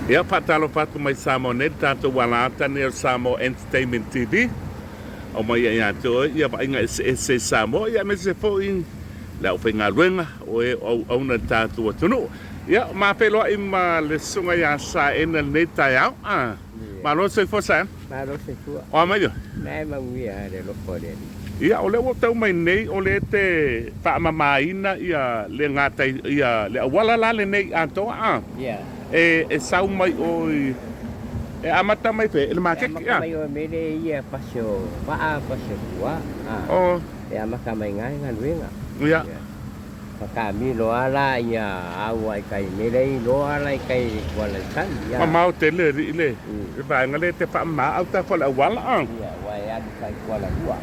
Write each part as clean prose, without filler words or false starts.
Ia, faatalofa atu mai Samoa nei le tatou alaata nei o le Samoa Entertainment TV. Aumai ia ia te oe ia vaaiga eseese i Samoa, ia aemaise foi le aufaigaluega o e o auauna i le tatou atunuu. Ia, ma feiloai ma le Susuga ia Saena i lenei taeao. Ah, malo le soifua Saena. Malo le soifua. O a mai oe? Na e manuia le alofa o le Alii. Ia, o lea ua ou tau mai nei, o lea e te faamamaina ia le gatai, ia le auala la lenei atoa, a? Ia. E sau mai oi, e amata mai fea, i le maketi, a? E amata mai oi mele ia pasi o vaa, pasi o tua, a? Oh. E amata mai i ina le galuega. Ia. Fakamilo lava la ia au ai kai mele i loa la i kai Kuala i tai, ia. Mamao tele alii le vaega lea e te faamama autafa o le auala, a? Ia, aua e alu kai Kuala Lua.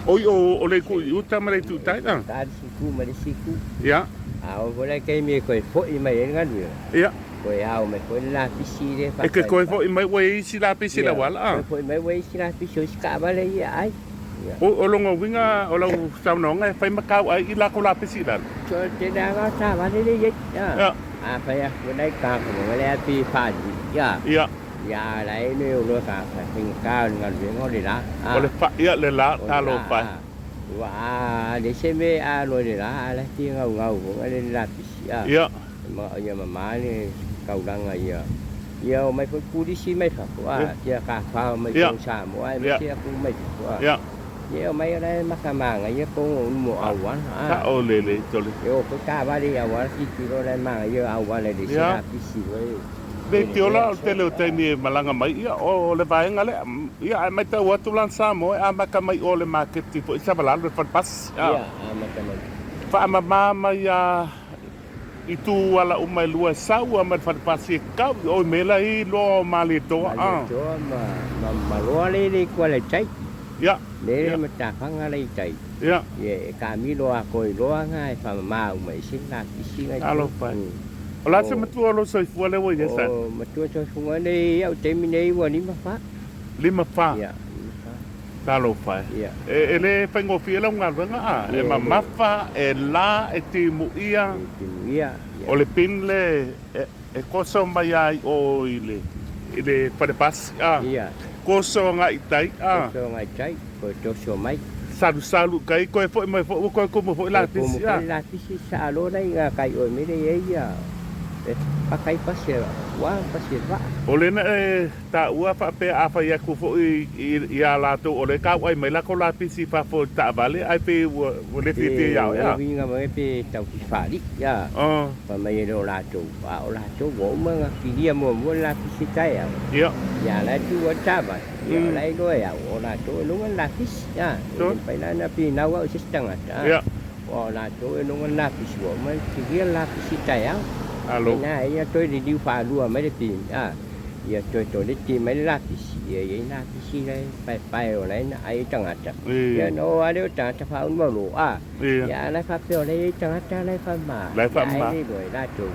Oi, o le itu i uta ma le itu i tai, a? I le isi itu ma le isi itu. Ia. A oo foi la i taimi e toe foi mai ai le galuega. Ia. Toe ao mai foi le lapisi lea E ke toe foi mai ua i ai isi lapisi i le auala, a? Ia, toe foi mai ua i ai isi lapisi o isi taavale ia e ai. Ia. O lona uiga o lau saunoaga e fai ma tau ai i lako lapisi i lalo? So, te leaga o taavale lea e i ai, ia. Ia. A fai atu nai tagata foi lea pe faalui, ia. Ia. Ia, a la e le o loa tagata e faigata o le galuega o le la, a. O le fa, ia, le la, talofa e. Ua a leai se mea e a loa i le la, a la e fia gaugau foi le lapisi, a. Ia. E manao ia mama le taulaga ia. Ia omai foi pulisi mai fafo, a. Tia tafao mai totonu Samoa aemaise atu mai fafo, a. Ia. Ia omai o la e matamagaia totonu o nuu o auala, a. Sao lelei tole. E o foi taavale i auala tilotilo o la e magaia auala e leai se lapisi foi. Leitiola o le tele o taimi e malaga mai, ia, o le vaega lea. Ia, ae matau atu la Samoa e amata mai o le maketi foi i Savalalo le fale pasi. Ia, amata mai. Faamama mai a i tu ala uma e lua e sau a mai le fale pasi e kau i o i mela i loa o Malietoa. Malietoa ma ma maloa le le kuala i tai. Ia. Le le matafaga le i tai. Ia. Ia e kamilo a koi loa nga e faamama uma i se lapisi nga i Talofa e. O le a se matua o lou soifua lea ua i ai sa? O matua soifua nei ia'u taimi nei ua 54. 54? Ia, 54. Talofa e. Ia. E le faigofie lau galuega a? E mamafa, e la, e timuia. E timuia, ia. O le pin le e koso mai ai o i le i le fale pasi a? Ia. Koso agai i tai a? Koso agai i tai, toe toso mai. Salusalu i kai, toe foi mai foi ua toe tumu foi lapisi a? Toe tumu foi lapisi, sa alo la i kai oi mele i ai ia e paka ai pasi e ua ma pasi e vaa. O lena e taua faapea a fai atu foi ia latou o lea e kauai mai latou lapisi i fafo i le taavale ae pei ua le fiafia ia oe a? Pe uiga mai pe tau faalii a? Fai mai e le o latou, a o latou ua uma ona kilia muamua le lapisi taeao. Ia. Ia la e tu ai le taavale. Ia o la e iloa e au, o latou e luga le lapisi. A, e le mafai la ona pinau au i se isi tagata. Ia. Aua o latou e luga le lapisi, ua uma ona kilia le lapisi taeao. Alo. Ina ia toe liliu faalua mai le pin, a, ia toe toleti mai le lapisi, ia i ai lapisi la e paepae o la e na ai ai tagata. Ia ona o lava lea o tagata faaulumalu, a. Ia. Ia a la e faapea o la e i ai tagata la e faamama. La e faamama. Ia ae le iloa e latou.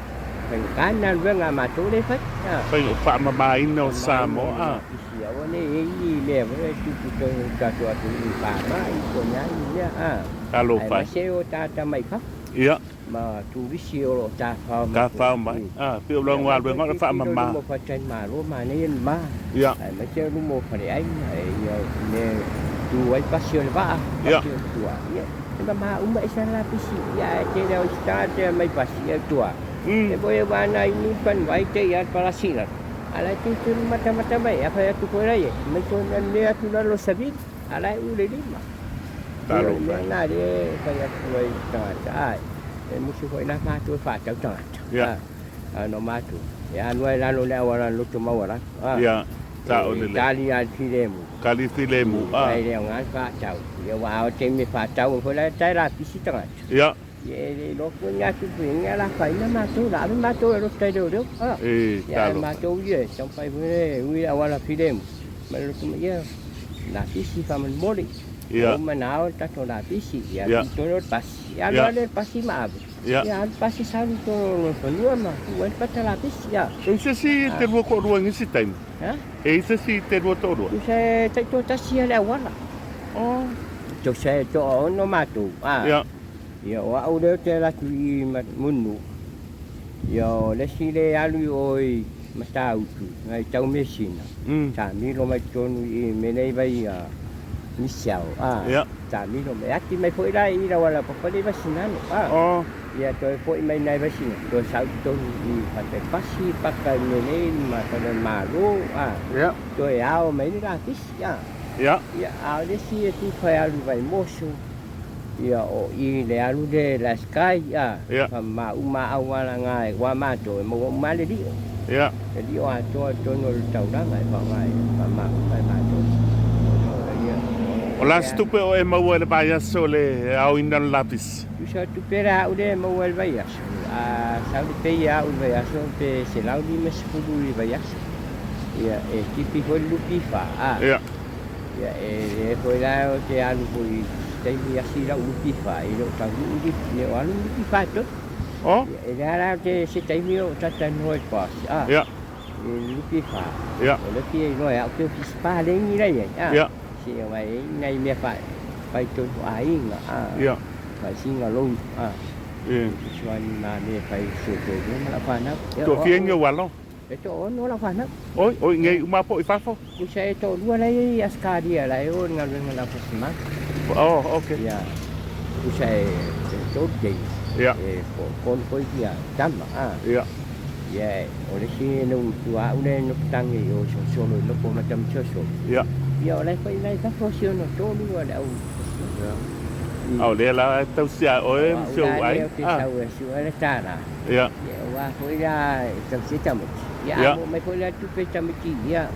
Faigata le galuega a matou lea e fai. A. Fai faamamaina o Samoa. A. Ia aua ne i i ai ni mea foi lea e tupu i totonu o le tatou atunuu i faamai po o ni a ni mea. A. Talofa e. Aemaise o tagata mai fafo. Ia. Ma turisi o lo o tafao mai. Tafao mai. A, pei o lau galuega o le faamama. Ia, luma o faletalimalo manaia le ma. Ia. Aemaise o luma o faleaiga, ia mea e tu ai pasi o le vaa, pasi o le tua. Ia, e mama uma ese la lapisi. Ia, ae tele lava o isi tagata e omai pasi ia i tua. E moe aua nai nu pan vai te ia palasi lalo. A la e tilotilo matamata mai, a fai atu foi la ia, mai toe nanea atu lalo o savili, a la e u le lima. Talo O le mea lena lea e fai atu ai i tagata, a e musu foi la matou e faatau tagata. Ia. A no matou, e alu ai lalo le auala loto maualalo. A. Ia, sao E lelei. tali lava i le filemu. Tali filemu, a. Ai le aoga le faatau. Ia aua o taimi e faatau ai foi la e tae lapisi tagata. Ia. Ia e le iloa foi ni atu ni a lafaina matou, la ave matou e loto ai leoleo. A. E, Ia ae talofa. matou ia e taumafai foi e ui le auala filemu ma le loto mai, ia lapisi faamolemole. Ia. Ua uma ona ao le tatou lapisi, ia Ia. tu tonu le pasi. Ia alu Ia. lava lea i le pasi ma ave. Ia. Ia alu pasi sau i totonu o lona fanua ma tuu ai le pata lapisi. Ia. E i se isi te lua toalua i nisi taimi? Ha? E i se isi te lua toalua? Tusa e taitoatasi ia le auala. Oh. Tusa e toaono matou. A. Ia. Ia o au lea ou te alu atu i Mulinuu. Ia o le isi lea e alu i o i. Matautu, ngai Taumeasina, taamilo mai totonu i mea nei vai a Michelle, a, taamilo mai. Ati mai foi la i lau alaupapa le Vaisigano, a, ia toe foi mai nai Vaisigano, toe sau totonu i Fataipasi, paka i mea nei ma Falemalo, a, toe ao mai le lapisi, a. Ia, a o le isi e tufa e alu i Vaimoso, ia o i le alu le last guy, a, ma uma auala na e ua matou e maua uma le lio. Le lio atoa i totonu o le taulaga e faaaoga e faamama e matou. Ia, O le a se tupe o e maua i le vaiaso o le aoina o le lapisi? Tusa o tupe la au lea e maua i le vaiaso, a sau le pay a au i le vaiaso pe 150 i le vaiaso. Ia, e tipi foi le lupi fa, a. Ia, e le foi la o te alu foi i se taimi asi lau lupi fa, e le o taunuu li, le o alu lupi fa tonu. Ia, e lea la te se taimi o talatalanoa i le boss, a. I le lupi fa. O le fia iloa e au pe ofisa paleni la i ai, a. Se o ai e nai mea fa, fai tonu aiga, a. Fai singa loan, a. Fesoasoani ma mea fai si o toelua ma lau fanau. Ia, o Toafia ni ou alo? E toaono lau fanau. Oi, oi nei uma po i fafo? Tusa e toalua la e i Ausetalia la e o i le galuega i le aufaisimanu. Oh, okay. Ia, tusa e tolu teine. Ia. E toatolu foi ia tama, a. Ia. Ia, o le isi e nuu matua au lea e nofo tangi i o i Sosolo i loko o Matamasoso. Ia. Ia, o la e foi la i fafo si ona tolu a le au Ia. A o lea la e tausi a oe ma si ou ai. O au la lea ou te sau e sue le tala. Ia. Ia aua foi la e tausi ai tamaiti. Ia a maua mai foi la tupe i tamaiti ia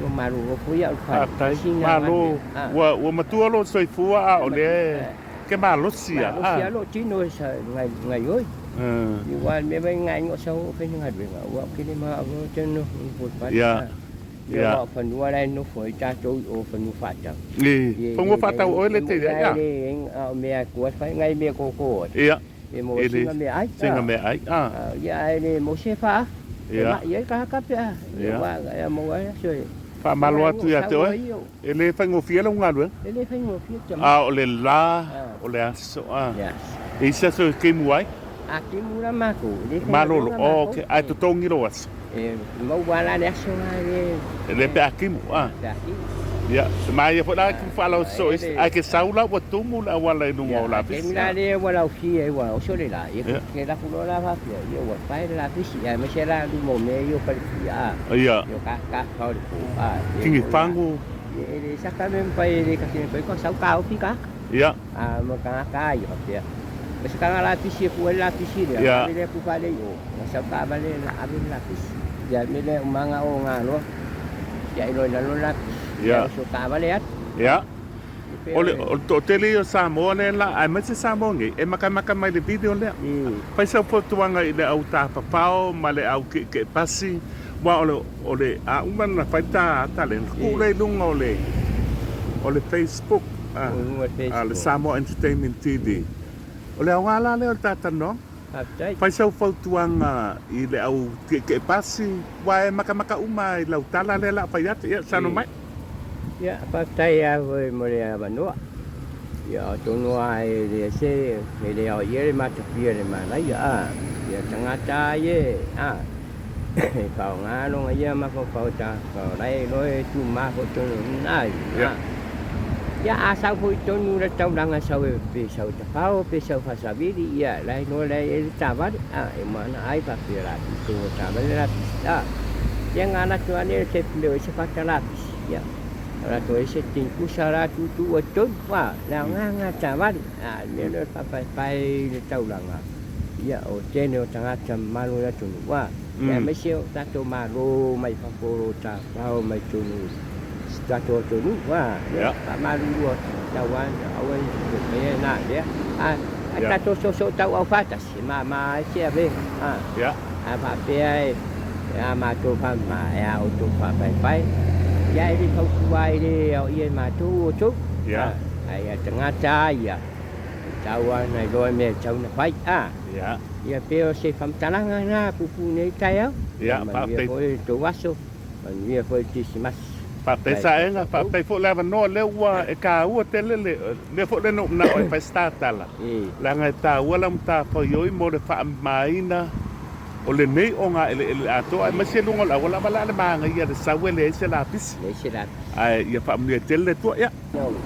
ua malolo foi au i le fale. Faafetai. Malo. Ua ua matua lou soifua a o lea e ke malosi a. Malosi a lou tino e sa gaioi. Ia aua o le mea mai ngai o sau o faigaluega aua ou te le manao ou te nofo i le fale. Ia. Ia aua o fanua la e nofo ai tatou i o fanua faatau. I. Fanua faatau oe le te ia. E leai a o mea e tua fai ngai mea koko ai. Ia. E mo singa mea ai. Singa mea ai. A. Ia ae le mo se faa. E mai ai ka haka pe a. Ia. Wa ia mo ai so e. Faamalo atu ia te oe. E le faigofie lau galuega. E le faigofie tama. A o le la, o le aso a. E i se aso e kemu ai? A kemu la makou. E le faigaluega makou. Malolo. Ok. Ae totogi lou aso. E maua la le aso la e. E le pe a kimu a. Pe a kimu. Ia, ma ia foi la kimu faalaoso isi. Ae ke sau la ua tumu le auala i luga o lapisi. Ia, taimi la lea ua laufia ai ua oso le la. Ia, ke lafu loa la faapea, ia ua pae le lapisi. Aemaise la luma o mea ia o falepia a. Ia. Ia o ka ka o le po a. Kingi fangu. Ia, e le saka mea mafai e le kasi mafai ko sau kaofi ka. Ia. A ma tagata ia faapea. Ma se taga lapisi e pue ai le lapisi lea, Ia. ave lea puka lea i o, ma sau taavale la ave le lapisi. Ia le mea lea umaga o galoa, tiai loa i lalo le lapisi. Ia. Ia oso taavale atu. Ia. O le, o le toatele ia o Samoa lea la, aemaise Samoa nei, e makamaka mai le video lea. Fai sau fautuaga i le au tafafao ma le au keekee pasi, aua o le, o le a uma ona fai ta talent, tuu lea i luga o le, o le Facebook. A le Samoa Entertainment TV. O le aoga la lea o le ta talanoaga. Fai sau fautuaga i le au tietie pasi, aua e makamaka uma i lau tala lea o le a fai atu. Ia, saunoa mai. Ia, faafetai lava foi mo le avanoa. Ia, atonu lava e le se, e le aoaia le matafia i le manaia, a. Ia, tagata lava ia, a, e faaaoga lona ia mafaufau e tagata o la e iloa e tumama foi tonu a. Ia, a sau foi tonu le taulaga e sau e pe sau e tafao pe sau faasavili, ia, la e iloa la e i ai le taavale, a, e uma ana ai faapea la tou taavale lapisi, a. Ia, na alu atu lava lea i le taimi e ese fata lapisi, ia, alu atu ai se tinikusa la tutu ai tonu, a, le aoga lena taavale, a, le mea lea o le faapaepae i le taulaga. Ia, o tele o tagata mamalu o le atunuu, a, aemaise o tatou Malo mai fafo o lo o tafafao mai totonu i si tatou atunuu, a, ia, faamalulu atu, tau lava ina aua ne i toe faia na mea, a, ae tatou soosoo tauau faatasi e mama ai se avega, a, a faapea e a matou faamama, e a outou faapaepae, ia, e le fautua ai le aoia e matou outou, a, ae ia tagata lava ia, E tau lava ona iloa mea e tatau ona fai, a. Ia. Ia pei o se faamatalaga lena puupuu nei taeao. Ia, Manuia faafetai. foi le tou aso, manuia foi le Kerisimasi. Faafetai Saega, faafetai foi le avanoa lea ua e taua tele le mea foi lea na ou manao ai e fai se tatala, leaga e taua lau matafaioi mo le faamamaina O lenei ogaeleele atoa aemaise luga o le auala vala le manaia le sau e leai se lapisi. Leai se lapisi. Ae ia faamanuia tele le Atua. Ia.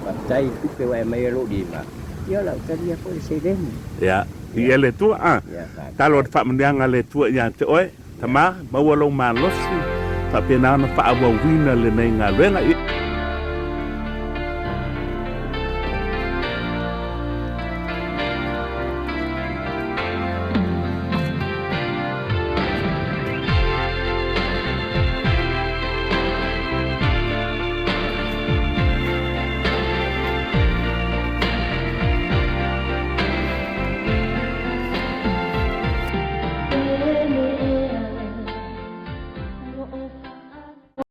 Faafetai i le tupe ua e aumaia i lou lima, ia o le a ou talia foi le seleni. Ia, viia le Atua. A, talo le faamanuiaga a le Atua ia te oe, tama, maua lou malosi, faapena ona faaauauina lenei galuega.